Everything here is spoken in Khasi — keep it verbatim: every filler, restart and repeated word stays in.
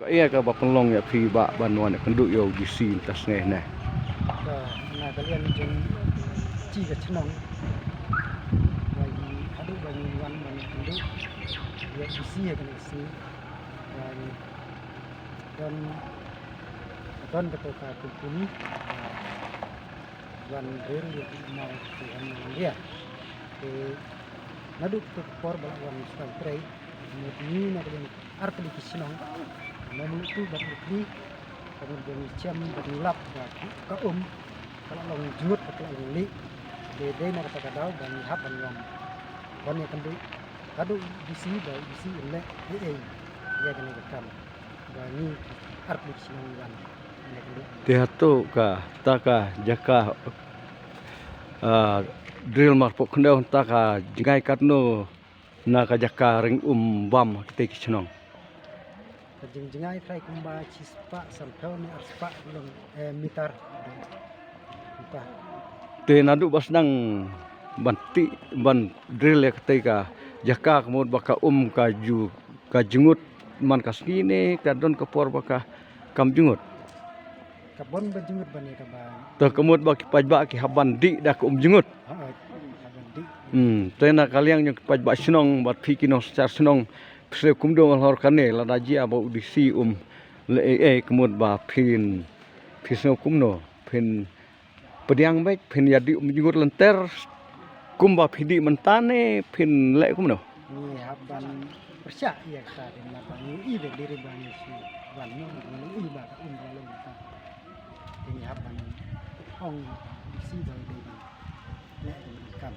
Ïa kaba pynlong ïa phi ba ban wan ïakynduh ïa u D C mynta sngi ne. Ka na ka liang jong chi ka chnong. Ba ngi haduh ba ngi wan ban ïakynduh ïa u D C ïa kane ka sngi. Ba ngi don don kato ka kumpuni. Wan rel ïa ki maw ki han wan ria. Te naduh kato ka por ba la wan sdang trei. Mut ngi na ka liang ar tylli ki shnong. Mo mut tu bad u kli. Ka mut ba ngi shem bad ngi lap ba ka um ka la long jngut ka la long lieh. Te dei na kata ka daw ba ngi hap ban wan ban ïakynduh haduh D C ba D C in leh ei ei ïa kane ka kam. Ba ngi ar tylli ki shnong ngi wan ban ïakynduh. Te hato kata ka jaka, ah, drill marpoh khyndew, kata ka jngai katno na ka jaka ring um bam ha kitei ki shnong? Ka jingjngai trai kumba shispah sanphew ne arspah long, eh, mitar. Kumta. Te naduh ba sdang ban tih ban drill ïa katei ka jaka, ka mut ba ka um ka ju ka jngut man ka sngi ne ka don ka por ba ka kam jngut? Ka bun ba jngut ban ïa kaba. To ka mut ba ki paidbah ki hap ban dih da ka um jngut. Ha, ha, hap ban dih. Hmm, te na ka liang jong ki paidbah shnong bad phi ki nongsynshar shnong, phi sngew kumno halor kane, lada jia ba u D C um leh ei ei, ka mut ba phin, phi sngew kumno, phin pdiang beit, phin ïa dih um jngut lynter kumba phi dih mynta ne phin leh kumno? Ngi hap ban pyrshah ïa kata, dei na ba ngi i dei dei ba ngi shu wan ngi ngi i ba ka um ba long kata. Te ngi hap ban ong D C ba dei ban leh ban kam.